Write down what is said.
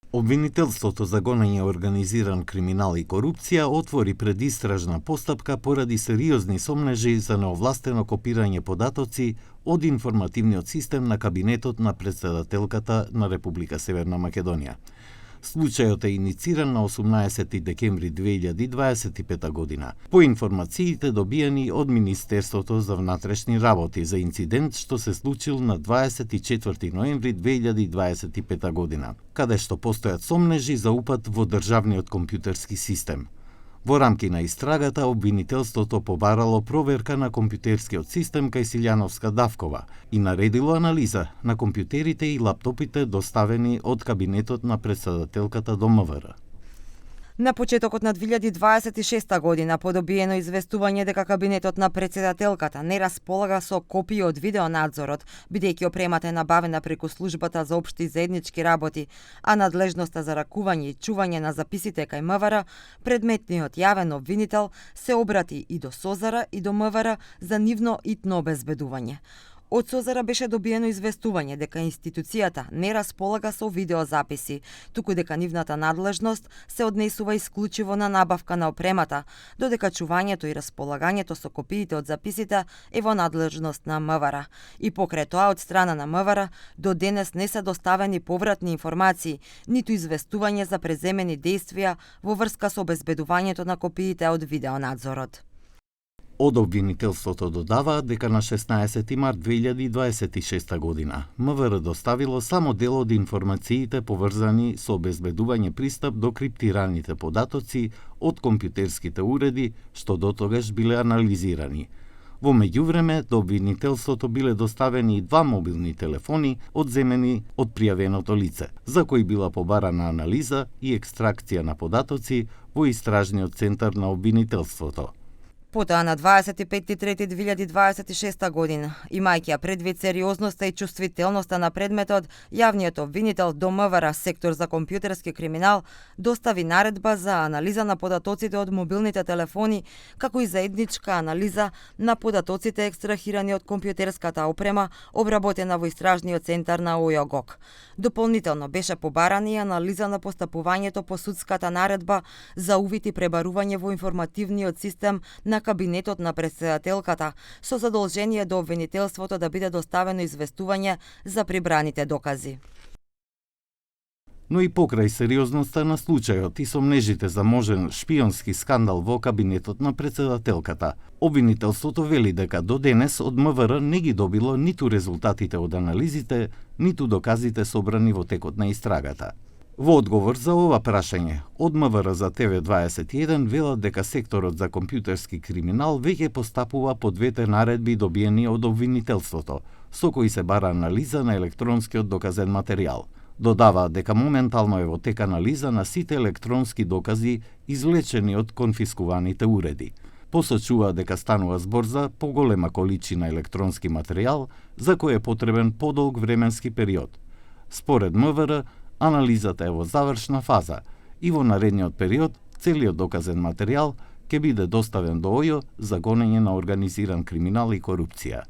Обвинителството за гонење организиран криминал и корупција отвори предистражна постапка поради сериозни сомнежи за неовластено копирање податоци од информативниот систем на кабинетот на претседателката на Република Северна Македонија. Случајот е инициран на 18 декември 2025 година, по информациите добиени од Министерството за внатрешни работи за инцидент што се случил на 24 ноември 2025 година, каде што постојат сомнежи за упат во државниот компјутерски систем. Во рамки на истрагата, обвинителството побарало проверка на компјутерскиот систем кај Силјановска Давкова и наредило анализа на компјутерите и лаптопите доставени од кабинетот на претседателката до МВР. На почетокот на 2026 година подобиено известување дека кабинетот на претседателката не располага со копија од видеонадзорот, бидејќи опремата е набавена преку службата за општи и заеднички работи, а надлежноста за ракување и чување на записите кај МВР, предметниот јавен обвинител се обрати и до СОЗАР и до МВР за нивно итно обезбедување. Од СОЗАР беше добиено известување дека институцијата не располага со видеозаписи, туку дека нивната надлежност се однесува исклучиво на набавка на опремата, додека чувањето и располагањето со копиите од записите е во надлежност на МВР. И покрај тоа од страна на МВР до денес не се доставени повратни информации, ниту известување за преземени действија во врска со обезбедувањето на копиите од видеонадзорот. Од обвинителството додаваат дека на 16 март 2026 година МВР доставило само дел од информациите поврзани со обезбедување пристап до криптираните податоци од компјутерските уреди што дотогаш биле анализирани. Во меѓувреме, до обвинителството биле доставени и 2 мобилни телефони одземени од пријавеното лице, за кои била побарана анализа и екстракција на податоци во истражниот центар на обвинителството. Потоа на 25.3.2026 година, имајќи ја предвид сериозноста и чувствителноста на предметот, јавниот обвинител до МВР сектор за компјутерски криминал достави наредба за анализа на податоците од мобилните телефони, како и заедничка анализа на податоците екстрахирани од компјутерската опрема, обработена во истражниот центар на ОЈОГОК. Дополнително беше побарана и анализа на постапувањето по судската наредба за увид и пребарување во информативниот систем на кабинетот на претседателката, со задолжение до обвинителството да биде доставено известување за прибраните докази. Но и покрај сериозноста на случајот и сомнежите за можен шпионски скандал во кабинетот на претседателката, обвинителството вели дека до денес од МВР не ги добило ниту резултатите од анализите, ниту доказите собрани во текот на истрагата. Во одговор за ова прашање, од МВР за ТВ21 велат дека секторот за компјутерски криминал веќе постапува по двете наредби добиени од обвинителството, со кои се бара анализа на електронскиот доказен материјал. Додава дека моментално е во тек анализа на сите електронски докази извлечени од конфискуваните уреди. Посочува дека станува збор за поголема количина електронски материјал за кој е потребен подолг временски период. Според МВР, анализата е во завршна фаза и во наредниот период целиот доказен материјал ќе биде доставен до ОЈО за гонење на организиран криминал и корупција.